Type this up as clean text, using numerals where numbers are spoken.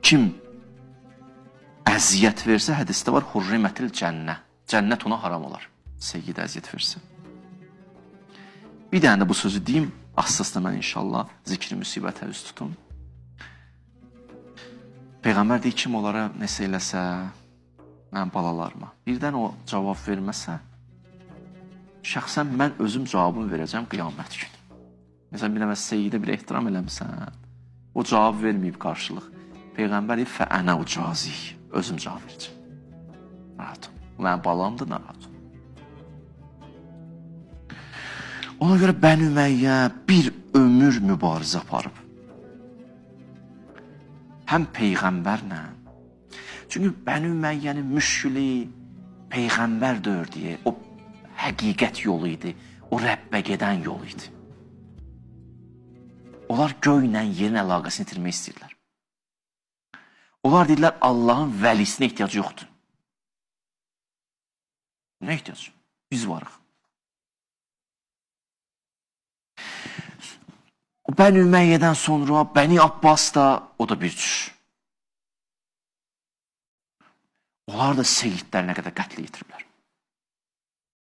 Kim əziyyət versə, hədisdə var, hurrimətil cənnə. Cənnət ona haram olar. Seyyid əziyyət versə. Bir dənə də bu sözü deyim, asta-asta mən inşallah zikri müsibətə üz tutum. Peyğəmbər deyir, kim onlara nəsə eləsə, mənim balalarıma, birdən o cavab verməsə, şəxsən mən özüm cavabımı verəcəm qiyamət günü. Məsələn, bir dəfə seyyidə bir ehtiram eləmisən, o cavab verməyib qarşılıq. Peyğəmbər deyir, fəənə ucazi, özüm cavab verəcəm. Narahat ol. Bu mənim balamdır, narahat ol. Ona görə Bəni Üməyyə bir ömür mübarizə aparıb. Həm Peyğəmbərlə. Çünki Bəni Üməyyənin müşkülü Peyğəmbər dördüyü, o həqiqət yolu idi, o Rəbbə gedən yol idi. Onlar göylə yerin əlaqəsini itirmək istəyirdilər. Onlar dedilər, Allahın vəlisinə ehtiyacı yoxdur. Nə ehtiyac? Biz varıq. Bəni Üməyyədən sonra Bəni Abbas da, o da bir cür. Onlar da seyidlər nə qədər qətl yetiriblər.